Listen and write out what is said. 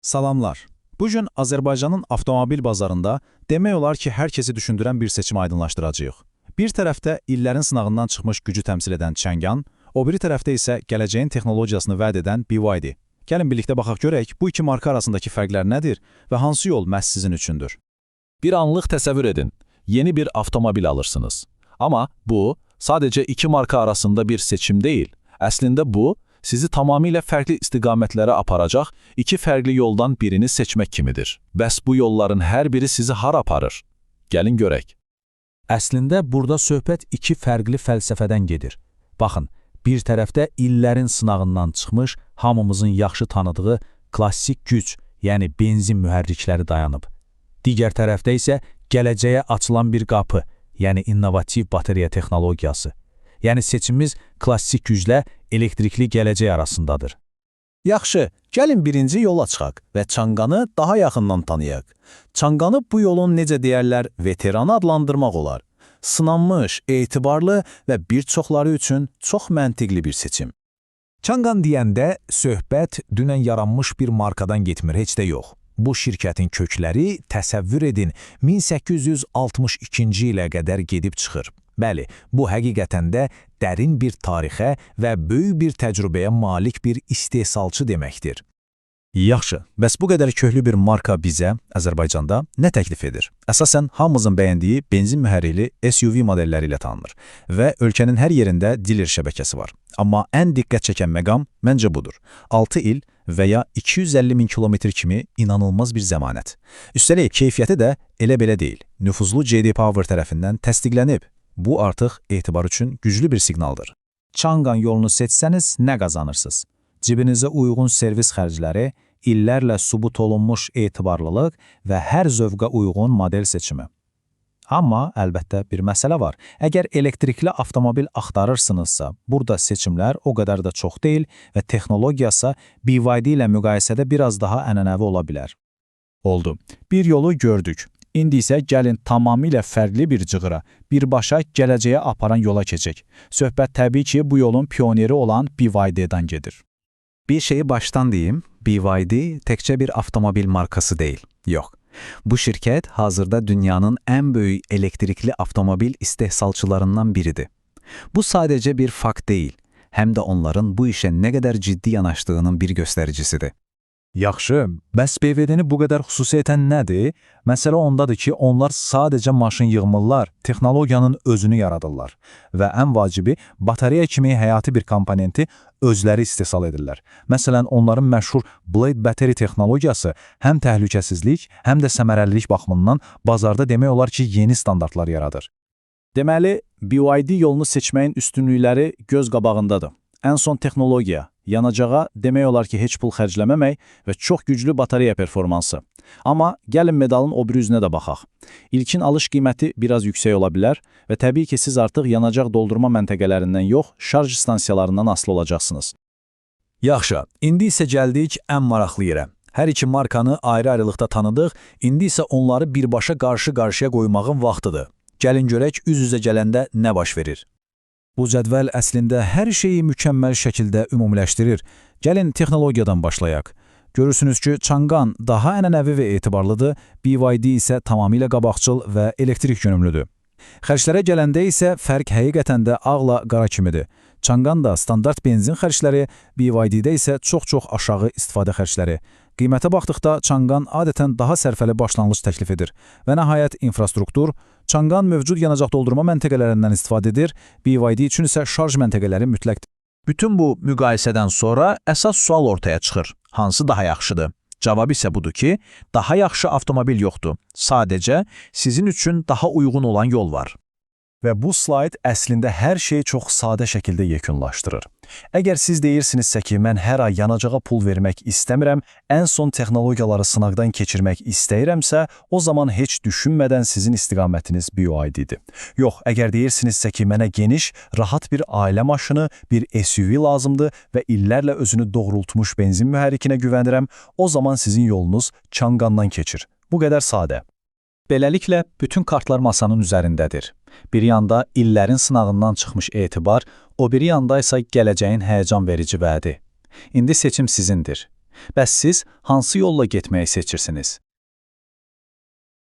Salamlar. Bu gün Azərbaycanın avtomobil bazarında demək olar ki, hər kəsi düşündürən bir seçimi aydınlaşdıracağıq. Bir tərəfdə illərin sınağından çıxmış gücü təmsil edən Changan, o biri tərəfdə isə gələcəyin texnologiyasını vəd edən BYD. Gəlin birlikdə baxaq görək, bu iki marka arasındakı fərqlər nədir və hansı yol məhz sizin üçündür? Bir anlıq təsəvvür edin, yeni bir avtomobil alırsınız. Amma bu, sadəcə iki marka arasında bir seçim deyil. Əslində bu, sizi tamamilə fərqli istiqamətlərə aparacaq iki fərqli yoldan birini seçmək kimidir. Bəs bu yolların hər biri sizi hara aparır? Gəlin görək. Əslində burada söhbət iki fərqli fəlsəfədən gedir. Baxın, bir tərəfdə illərin sınağından çıxmış, hamımızın yaxşı tanıdığı klassik güc, yəni benzin mühərrikləri dayanıb. Digər tərəfdə isə gələcəyə açılan bir qapı, yəni innovativ batareya texnologiyası. Yəni seçimimiz klassik güclə elektrikli gələcək arasındadır. Yaxşı, gəlin birinci yola çıxaq və Changanı daha yaxından tanıyaq. Changanı bu yolun necə deyərlər, veteranı adlandırmaq olar. Sınanmış, etibarlı və bir çoxları üçün çox məntiqli bir seçim. Changan deyəndə söhbət dünən yaranmış bir markadan getmir, heç də yox. Bu şirkətin kökləri, təsəvvür edin, 1862-ci ilə qədər gedib çıxır. Bəli, bu həqiqətən də dərin bir tarixə və böyük bir təcrübəyə malik bir istehsalçı deməkdir. Yaxşı, bəs bu qədər köklü bir marka bizə Azərbaycanda nə təklif edir? Əsasən hamımızın bəyəndiyi benzin mühərrikli SUV modelləri ilə tanınır və ölkənin hər yerində diler şəbəkəsi var. Amma ən diqqət çəkən məqam məncə budur. 6 il və ya 250 min kilometr kimi inanılmaz bir zəmanət. Üstəlik, keyfiyyəti də elə belə deyil. Nüfuzlu JD Power tərəfindən təsdiqlənib. Bu artıq etibar üçün güclü bir siqnaldır. Changan yolunu seçsəniz nə qazanırsınız? Cibinizə uyğun servis xərcləri, illərlə sübut olunmuş etibarlılıq və hər zövqə uyğun model seçimi. Amma əlbəttə bir məsələ var. Əgər elektrikli avtomobil axtarırsınızsa, burada seçimlər o qədər də çox deyil və texnologiyası BYD ilə müqayisədə biraz daha ənənəvi ola bilər. Oldu. Bir yolu gördük. İndi isə gəlin tamamilə fərqli bir cığıra, birbaşa gələcəyə aparan yola keçək. Söhbət təbii ki, bu yolun pioneri olan BYD-dan gedir. Bir şeyi başdan deyim, BYD təkcə bir avtomobil markası deyil. Yox. Bu şirkət hazırda dünyanın ən böyük elektrikli avtomobil istehsalçılarından biridir. Bu sadəcə bir fakt deyil, həm də onların bu işə nə qədər ciddi yanaşdığının bir göstəricisidir. Yaxşı, bəs BYD-ni bu qədər xüsusi etən nədir? Məsələ ondadır ki, onlar sadəcə maşın yığmırlar, texnologiyanın özünü yaradırlar və ən vacibi batareya kimi həyati bir komponenti özləri istehsal edirlər. Məsələn, onların məşhur Blade Battery texnologiyası həm təhlükəsizlik, həm də səmərəlilik baxımından bazarda demək olar ki, yeni standartlar yaradır. Deməli, BYD yolunu seçməyin üstünlükləri göz qabağındadır. Ən son texnologiya, yanacağa demək olar ki, heç pul xərcləməmək və çox güclü batareya performansı. Amma gəlin medalın o biri üzünə də baxaq. İlkin alış qiyməti biraz yüksək ola bilər və təbii ki, siz artıq yanacaq doldurma məntəqələrindən yox, şarj stansiyalarından asılı olacaqsınız. Yaxşı, indi isə gəldik ən maraqlı yerə. Hər iki markanı ayrı-ayrılıqda tanıdıq, indi isə onları birbaşa qarşı-qarşıya qoymağın vaxtıdır. Gəlin görək üz-üzə gələndə nə baş verir. Bu cədvəl əslində hər şeyi mükəmməl şəkildə ümumiləşdirir. Gəlin texnologiyadan başlayaq. Görürsünüz ki, Changan daha ənənəvi və etibarlıdır, BYD isə tamamilə qabaqcıl və elektrik yönümlüdür. Xərclərə gələndə isə fərq həqiqətən də ağla qara kimidir. Changanda standart benzin xərcləri, BYD-də isə çox-çox aşağı istifadə xərcləri. Qiymətə baxdıqda Changan adətən daha sərfəli başlanğıc təklif edir. Və nəhayət infrastruktur, Changan mövcud yanacaq doldurma məntəqələrindən istifadə edir, BYD üçün isə şarj məntəqələri mütləqdir. Bütün bu müqayisədən sonra əsas sual ortaya çıxır. Hansı daha yaxşıdır? Cavab isə budur ki, daha yaxşı avtomobil yoxdur. Sadəcə sizin üçün daha uyğun olan yol var. Və bu slayd əslində hər şeyi çox sadə şəkildə yekunlaşdırır. Əgər siz deyirsinizsə ki, mən hər ay yanacağa pul vermək istəmirəm, ən son texnologiyaları sınaqdan keçirmək istəyirəmsə, o zaman heç düşünmədən sizin istiqamətiniz BYD-dir. Yox, əgər deyirsinizsə ki, mənə geniş, rahat bir ailə maşını, bir SUV lazımdır və illərlə özünü doğrultmuş benzin mühərrikinə güvənirəm, o zaman sizin yolunuz Changandan keçir. Bu qədər sadə. Beləliklə, bütün kartlar masanın üzərindədir. Bir yanda illərin sınağından çıxmış etibar, o biri yanda isə gələcəyin həyəcan verici vədi. İndi seçim sizindir. Bəs siz hansı yolla getməyi seçirsiniz?